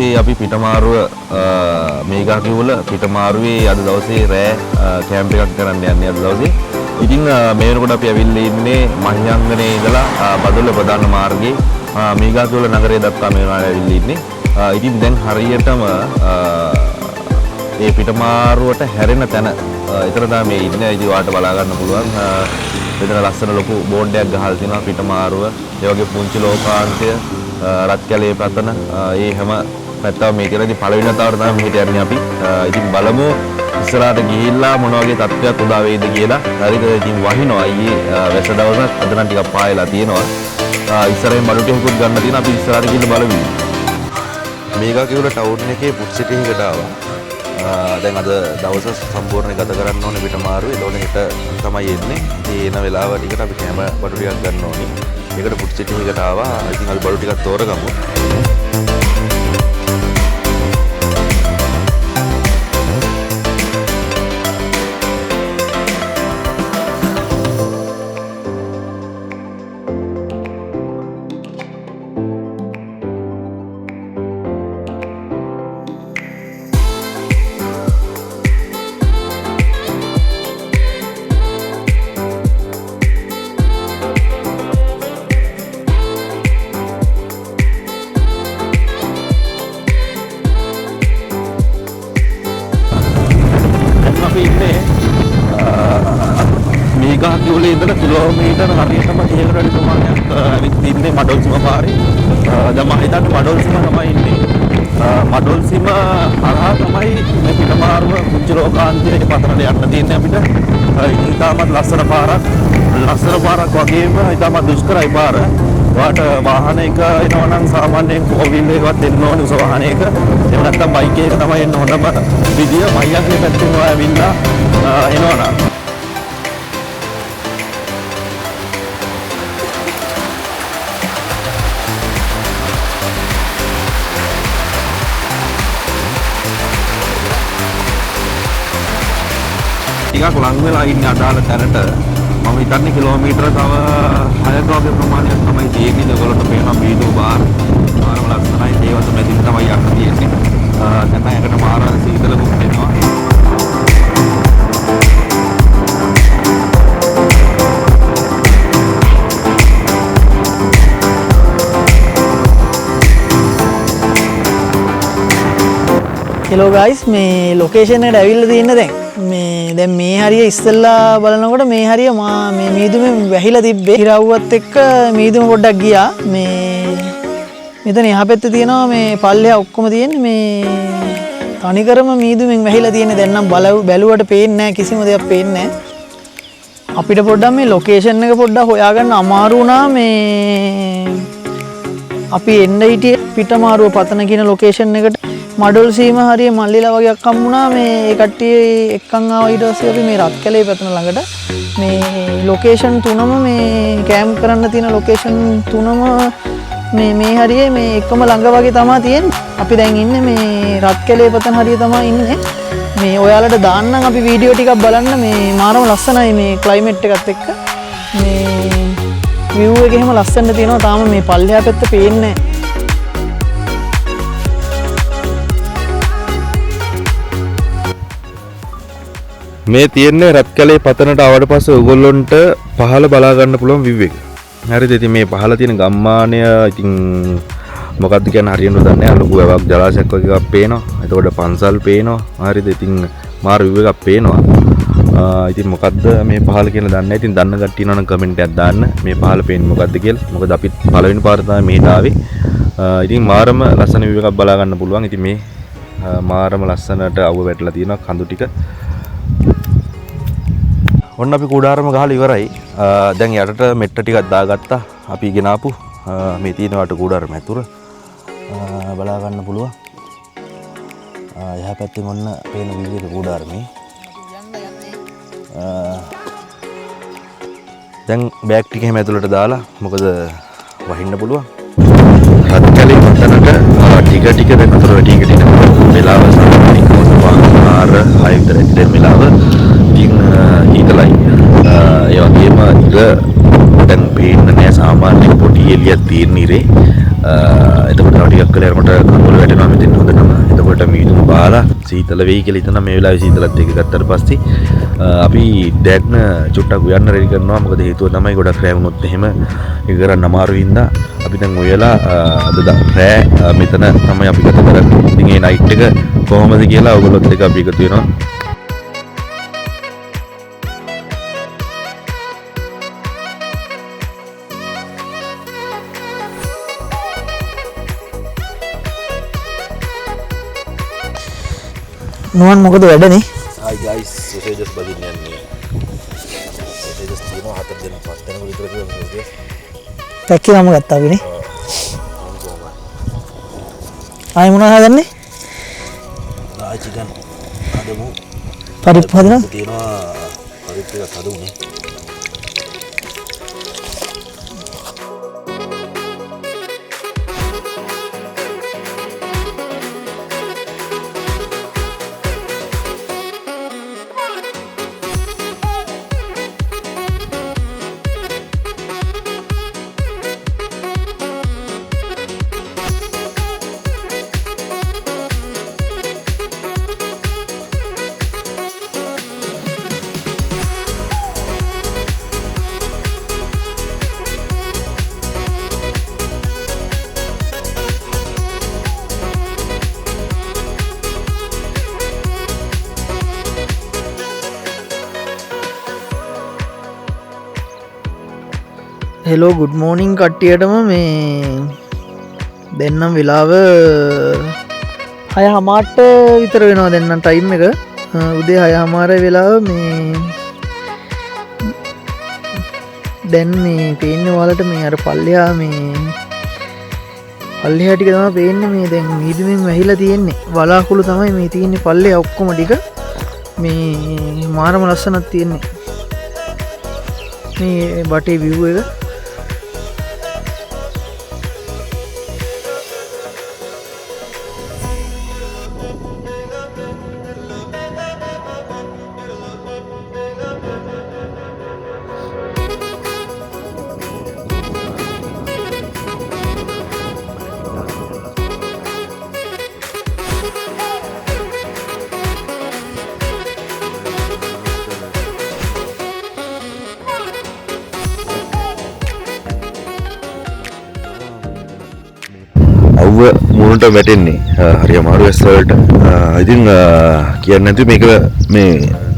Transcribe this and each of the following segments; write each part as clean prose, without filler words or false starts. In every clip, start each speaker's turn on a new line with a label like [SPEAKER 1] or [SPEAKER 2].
[SPEAKER 1] දවසේ අපි පිටමාරුව මේගාකිවුල පිටමාරුවේ අද දවසේ රෑ කැම්ප් එකක් කරන්න යන්නේ අද දවසේ. ඉතින් මේ වෙනකොට අපි ඇවිල්ලා ඉන්නේ මහියංගනේ ඉඳලා බදුල්ල ප්‍රධාන මාර්ගයේ මේගාකිවුල නගරය දක්වා මේ වෙනාට ඇවිල්ලා ඉන්නේ. ඉතින් දැන් හරියටම ඒ පිටමාරුවට හැරෙන තැන එතන තමයි මේ ඉන්නේ. ඉතින් ඔයාලට බලා ගන්න පුළුවන් මෙතන ලස්සන ලොකු බෝඩ් එකක් ගහලා තියෙනවා පිටමාරුව. ඒ වගේ පුංචි ලෝකාන්තය රත්කැලේ පතන ඒ හැම පැත්තම මේ කියලා. ඉතින් පළවෙනි වතාවට තමයි මෙහෙට යන්නේ අපි. ඉතින් බලමු ඉස්සරහට ගිහිල්ලා මොන වගේ තත්ත්වයක් උදා වෙයිද කියලා. හරිද? ඉතින් වහිනවා ඊයේ වැස්ස දවසක් අද නම් ටිකක් පායලා තියෙනවා. ඉස්සරහින් බඩු ටිකකුත් ගන්න තියෙනවා. අපි ඉස්සරහට ගිහිල්ලා බලමු. මේගා කිව්වල ටවුන් එකේ ෆුඩ් සිටි එකට ආවා. දැන් අද දවස සම්පූර්ණයෙන් ගත කරන්න ඕනේ පිටමාරුවේ. ඒතකොට හෙට තමයි එන්නේ. ඉතින් එන වෙලාව ටිකට අපි කැම බඩු ටිකක් ගන්න ඕනේ. ඒකට ෆුඩ් සිටි එකට ආවා. ඉතින් අපි බඩු ටිකක් තෝරගමු. අපි ඉන්නේ මේගාකිවුලේ ඉඳලා කිලෝමීටර් හරියටම 30කට වැඩි ප්‍රමාණයක් ඇවිත් ඉන්නේ මඩොල්සීම පාරේ. දැන් මම හිතන්නේ මඩොල්සීම තමයි ඉන්නේ. මඩොල්සීම හරහා තමයි මේ පිටමාරුව පුංචි ලෝකාන්තයේ පතනට යන්න තියෙන්නේ අපිට. ඉතින් ඉතාමත් ලස්සන පාරක්. ලස්සන පාරක් වගේම ඉතාමත් දුෂ්කරයි පාර. ඔයාට වාහනයක එනවා නම් සාමාන්‍යයෙන් ෆෝර් වීල් එකවත් එන්න ඕනේ උස වාහනයක. එහෙම නැත්නම් බයික් එකක තමයි එන්න හොඳම විදිය. මහියංගනේ පැත්තෙන් ඔයා ඇවිල්ලා එනවා නම්. ටිකක් ලං වෙලා ඉන්නේ අදාළ තැනට. මම හිතන්නේ කිලෝමීටර තව 6ක වගේ ප්‍රමාණයක් තමයි තියෙන්නේ. ඔයගොල්ලන්ට පේනවා බීඩෝ බාර්. මාරම ලස්සනයි. ඒවත මැදින් තමයි යන්න තියෙන්නේ. දැන් නම් ඒකට මාර සීතලකුත් එනවා.
[SPEAKER 2] හෙලෝ ගයිස්, මේ ලොකේෂන් එකට ඇවිල්ලා තියෙන්නේ දැන්. මේ දැන් මේ හරිය ඉස්සෙල්ලා බලනකොට මේ හරිය මා මේ මීදුමෙන් වැහිලා තිබ්බේ. ඉරව්වත් එක්ක මීදුම පොඩ්ඩක් ගියා. මේ මෙතන එහා පැත්තේ තියෙනවා මේ පල්ලෙහා ඔක්කොම තියෙන්නේ මේ තනිකරම මීදුමෙන් වැහිලා තියෙන්නේ. දැන් නම් බැලුවට පේන්නේ නැහැ, කිසිම දෙයක් පේන්නේ නැහැ. අපිට පොඩ්ඩක් මේ ලොකේෂන් එක පොඩ්ඩක් හොයාගන්න අමාරු වුණා. මේ අපි එන්න හිටියේ පිටමාරුව පතන කියන ලොකේෂන් එකට. මඩොල් සීම හරිය මල්ලිලා වගේක් හම්බුණා. මේ ඒ කට්ටිය එක්කන් ආවා. ඊට පස්සේ අපි මේ රත්කැලේ පැතන ළඟට මේ ලොකේෂන් තුනම මේ කැම්ප් කරන්න තියෙන ලොකේෂන් තුනම මේ හරියේ මේ එකම ළඟ වගේ තමා තියෙන්නේ. අපි දැන් ඉන්නේ මේ රත්කැලේ පැතන හරිය තමා ඉන්නේ. මේ ඔයාලට දාන්නම් අපි වීඩියෝ ටිකක් බලන්න. මේ මාරම ලස්සනයි මේ ක්ලයිමේට් එකත් එක්ක. මේ විව් එක එහෙම ලස්සනට තියෙනවා. තාම මේ පල්ලෙහා පැත්ත පේන්නේ නැහැ.
[SPEAKER 1] මේ තියෙන්නේ රත්කැලේ පතනට ආවට පස්සේ ඔයගොල්ලොන්ට පහළ බලා ගන්න පුළුවන් විව් එක. හරිද? ඉතින් මේ පහළ තියෙන ගම්මානය ඉතින් මොකද්ද කියන්නේ හරියටම දන්නේ නැහැ. ලොකු වැවක් ජලාශයක් වගේ එකක් පේනවා. එතකොට පන්සල් පේනවා. හරිද? ඉතින් මාර විව් එකක් පේනවා. ඉතින් මොකද්ද මේ පහළ කියලා දන්නේ නැහැ. ඉතින් දන්න කට්ටිය ඉන්නවනම් කමෙන්ට් එකක් දාන්න මේ පහළ පේන්නේ මොකද්ද කියලා. මොකද අපි පළවෙනි පාර තමයි මෙහෙට ආවේ. ඉතින් මාරම ලස්සන විව් එකක් බලා ගන්න පුළුවන්. ඉතින් මේ මාරම ලස්සනට අවුව වැටලා තියෙනවා කඳු ටික. ඔන්න අපි කුඩාරම ගහලා ඉවරයි. දැන් යටට මෙට්ට ටිකක් දාගත්තා. අපි ගෙනාපු මේ තියෙනවට කුඩාරම ඇතුර. බලා ගන්න පුළුවන්. එහා පැත්තෙන් ඔන්න පේන විදියට කුඩාරමේ. දැන් බෑග් ටික එහෙම ඇතුළට දාලා මොකද වහින්න පුළුවන්. රත්කැලේ පතනට ටික ටික දැන් වතුර වැඩි ටික වෙලාව සාමාන්‍යයෙන් මාර 6 විතර ඇති දැන් වෙලාව. ඉතින් හීතලයි. ඒ වගේම ඉර දැන් පේන්න නෑ සාමාන්‍යයෙන් පොඩි එළියක් තියෙන ඉරේ. එතකොට තව ටිකක් වෙලා යනකොට කඳුළු වැටෙනවා මෙතෙන් බාලා සීතල වෙයි කියලා හිතන මේ වෙලාවේ සීතලත් එක්ක ගත්තට පස්සේ අපි දැන් චුට්ටක් උයන්න රෙඩි කරනවා. මොකද හේතුව තමයි ගොඩක් රෑ වුණොත් එහෙම ඒක කරන්න අමාරු හින්දා අපි දැන් උයලා අද රෑ මෙතන තමයි අපි ගත කරන්නේ. ඉතින් මේ නයිට් එක කොහොමද කියලා ඔයගොල්ලොත් එක්ක අපි එකතු වෙනවා.
[SPEAKER 2] නුවන් මොකද වැඩනේ?
[SPEAKER 1] Hi guys, sausages බදින්න යන්නේ. Sausages තියෙනවා හතර දෙනෙක් පස් දෙනෙකුට විතර තියෙනවා sausages.
[SPEAKER 2] පැක්කේ නම ගත්තා අපිනේ. ආයි මොනවද හදන්නේ?
[SPEAKER 1] ආයි චිකන් හදමු.
[SPEAKER 2] පරිප්පු හදනවද?
[SPEAKER 1] තියෙනවා පරිප්පු එකක් හදමු නේ.
[SPEAKER 2] හෙලෝ ගුඩ් මෝර්නිං කට්ටියටම. මේ දැන් නම් වෙලාව 6:30 විතර වෙනවා. දැන් නම් ටයිම් එක උදේ 6:30 වෙලාව. මේ දැන් මේ පේන්නේ ඔයාලට මේ අර පල්ලෙහා මේ පල්ලෙහා ටික තමයි පේන්නේ. මේ දැන් මීදුමෙන් වැහිලා තියෙන්නේ වලාකුළු තමයි මේ තියෙන්නේ පල්ලෙහා ඔක්කොම ටික. මේ මාරම ලස්සනක් තියෙන්නේ මේ බටේ view එක.
[SPEAKER 1] අවුව මුණට වැටෙන්නේ හරි අමාරු ඇස් වලට. ඉතින් කියන්න නැතුව මේක මේ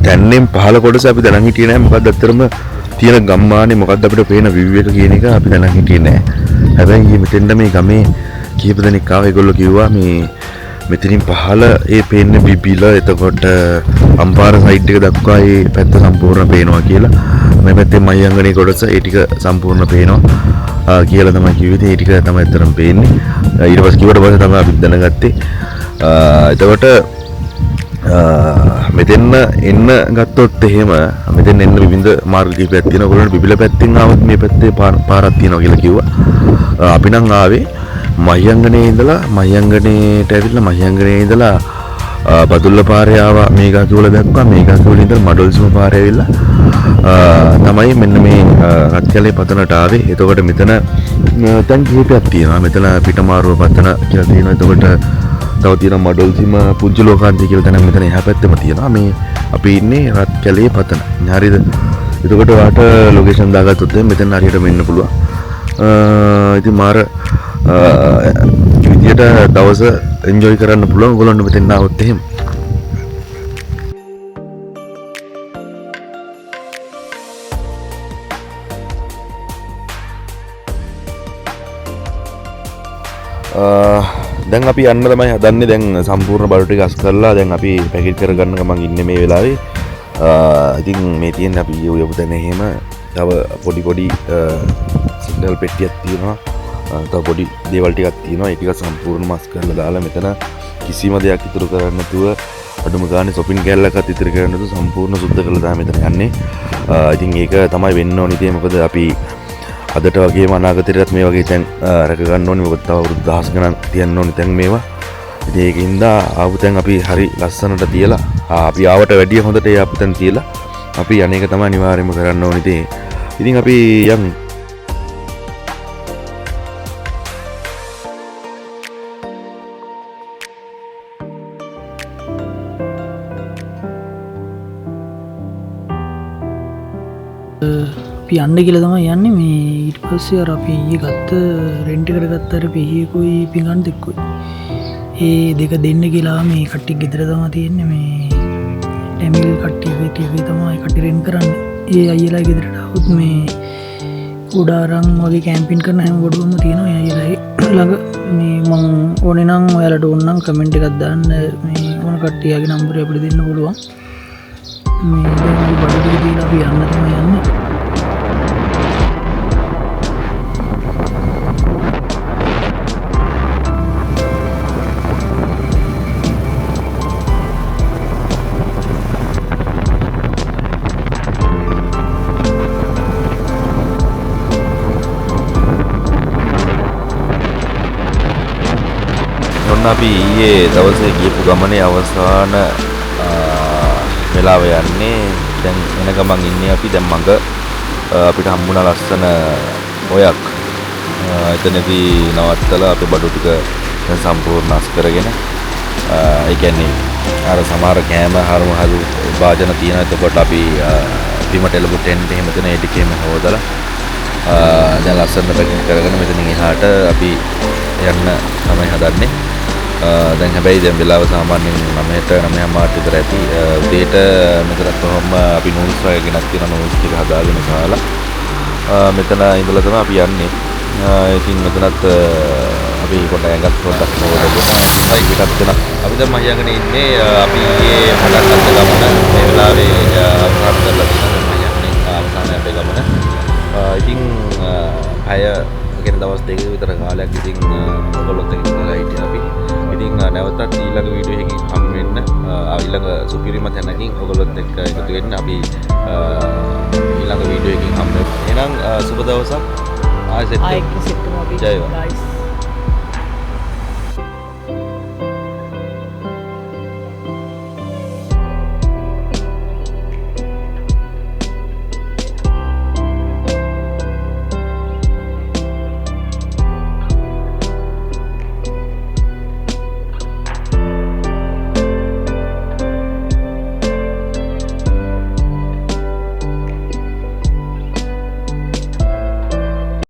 [SPEAKER 1] තැන්නෙන් පහළ කොටස අපි දැනන් හිටියේ නෑ. මොකද්ද ඇත්තටම තියෙන ගම්මානේ මොකද්ද අපිට පේන view එක කියන එක අපි දැනන් හිටියේ නෑ. හැබැයි මෙතෙන්ද මේ ගමේ කීප දෙනෙක් ආවා. ඒගොල්ලෝ කිව්වා මේ මෙතනින් පහළ ඒ පේන බිබිල එතකොට අම්පාර සයිඩ් එක දක්වා ඒ පැත්ත සම්පූර්ණ පේනවා කියලා. මේ පැත්තේ මහියංගනේ කොටස ඒ ටික සම්පූර්ණ පේනවා කියලා තමයි කිව්වේ. ඉතින් ඒ ටික තමයි ඇත්තටම පේන්නේ. ඊට පස්සේ කිව්වට පස්සේ තමයි අපි දැනගත්තේ. එතකොට මෙතෙන්න එන්න ගත්තොත් එහෙම මෙතෙන් එන්න විවිධ මාර්ග කිහිපයක් තියෙනවා. ඔයගොල්ලන්ට බිබිල පැත්තෙන් ආවොත් මේ පැත්තේ පාරක් තියෙනවා කියලා කිව්වා. අපි නම් ආවේ මහියංගනේ ඉඳලා මහියංගනේට ඇවිල්ලා මහියංගනේ ඉඳලා බදුල්ල පාරේ ආවා මේගා කියවල දක්වා මේගා කියවල ඉඳලා මඩොල්සුම පාරේ ඇවිල්ලා තමයි මෙන්න මේ රත්කැලේ පතනට ආවේ. එතකොට මෙතන තැන් කිහිපයක් තියෙනවා. මෙතන පිටමාරුව පතන කියලා තියෙනවා. එතකොට තව තියෙනවා මඩොල්සීම පුංචි ලෝකාන්තය කියලා තැනක් මෙතන එහා පැත්තෙම තියෙනවා. මේ අපි ඉන්නේ රත්කැලේ පතන. හරිද? එතකොට ඔයාට ලොකේෂන් දාගත්තොත් එහෙනම් මෙතන හරියටම එන්න පුළුවන්. ඉතින් මාර විදියට දවස එන්ජොයි කරන්න පුළුවන් ඔයගොල්ලන්ට මෙතෙන් ආවොත් එහෙම. දැන් අපි යන්න තමයි හදන්නේ. දැන් සම්පූර්ණ බඩු ටික අස් කරලා දැන් අපි පැකේජ් කරගන්න ගමන් ඉන්නේ මේ වෙලාවේ. ඉතින් මේ තියෙන්නේ අපි ඊයේ උයපු තැන එහෙම තව පොඩි පොඩි සිග්නල් පෙට්ටියක් තියෙනවා. තව පොඩි දේවල් ටිකක් තියෙනවා. ඒ ටික සම්පූර්ණම අස් කරලා දාලා මෙතන කිසිම දෙයක් ඉතුරු කරන්නේ නැතුව අඩුම ගානේ shopping කැල්ලක්වත් ඉතුරු කරන්නේ නැතුව සම්පූර්ණ සුද්ධ කරලා තමයි මෙතන යන්නේ. ඉතින් ඒක තමයි වෙන්න ඕනේ. ඉතින් මොකද අපි අදට වගේම අනාගතයටත් මේ වගේ තැන් රැක ගන්න ඕනේ. මොකද තව අවුරුදු දහස් ගණන් තියන්න ඕනේ තැන් මේවා. ඉතින් ඒකින්ද ආපු තැන් අපි හරි ලස්සනට තියලා, අපි ආවට වැඩිය හොඳට ඒ ආපු තැන් තියලා අපි අනේක තමයි අනිවාර්යයෙන්ම කරන්න ඕනේ. ඉතින් අපි යන්
[SPEAKER 2] අපි යන්න කියලා තමයි යන්නේ. මේ ඊට පස්සේ අර අපි ඊයේ ගත්ත රෙන්ට් එකට ගත්ත අර පිහියකුයි පිඟන් දෙකකුයි ඒ දෙක දෙන්න කියලා මේ කට්ටිය ගෙදර තමයි තියෙන්නේ. මේ ටැමිල් කට්ටිය ටිකේ තමයි ඒ කට්ටිය රෙන්ට් කරන්නේ. ඒ අයියලා ගෙදරට ආවොත් මේ කුඩාරම් වගේ කැම්පින් කරන හැම බඩුවම තියෙනවා ඒ අයියලාගේ ළඟ. මේ මං ඕනේ නම් ඔයාලට ඕන නම් කමෙන්ට් එකක් දාන්න. මේ ඕන කට්ටියගේ නම්බරය අපිට දෙන්න පුළුවන්. මේ දැන් අපි බඩු ටික දීලා අපි යන්න තමයි යන්නේ.
[SPEAKER 1] ඔන්න අපි ඊයේ දවසේ ගියපු ගමනේ අවසාන වෙලාව යන්නේ. දැන් එන ගමන් ඉන්නේ අපි. දැන් මඟ අපිට හම්බුණා ලස්සන ඔයක්. එතනදී නවත්තලා අපේ බඩු ටික දැන් සම්පූර්ණ අස් කරගෙන, ඒ කියන්නේ අර සමහර කෑම හරුම හදු භාජන තියෙනවා. එතකොට අපි බිමට එළඹු ටෙන්ට් එහෙම තියෙන ඒ ටික එහෙම හොදලා, දැන් ලස්සනට පැකින් කරගෙන මෙතනින් එහාට අපි යන්න තමයි හදන්නේ. දැන් හැබැයි දැන් වෙලාව සාමාන්‍යයෙන් 9ට 9:30 විතර ඇති. උදේට මෙතනත් කොහොම අපි නූඩ්ල්ස් වගේ ගෙනත් තියෙනවා. නූඩ්ල්ස් ටික හදාගෙන කාලා, මෙතන ඉඳලා තමයි අපි යන්නේ. ඉතින් මෙතනත් අපි පොඩ්ඩක් ඇඟත් පොඩ්ඩක් හොදගෙන ඉතින් පිටත් වෙනවා. අපි දැන් මහියංගනේ ඉන්නේ. අපි ඊයේ පටන් ගත්ත ගමන මේ වෙලාවේ අවසන් කරලා තියෙනවා. දැන් මහියංගනේ අවසානයේ අපේ ගමන. ඉතින් පැය කියන දවස් දෙකක විතර කාලයක් ඉතින් ඔයගොල්ලොත් එක්ක ඉඳලා හිටියා අපි. ඉතින් නැවතත් ඊළඟ වීඩියෝ එකකින් හම් වෙන්න, ඊළඟ සුපිරිම තැනකින් ඔයගොල්ලොත් එක්ක එකතු වෙන්න අපි ඊළඟ වීඩියෝ එකකින් හම් වෙමු. එහෙනම් සුබ දවසක්. ආයෙ සෙට්
[SPEAKER 2] ආයෙ සෙට් වෙමු අපි.
[SPEAKER 1] ජය වේවා.
[SPEAKER 2] Guys.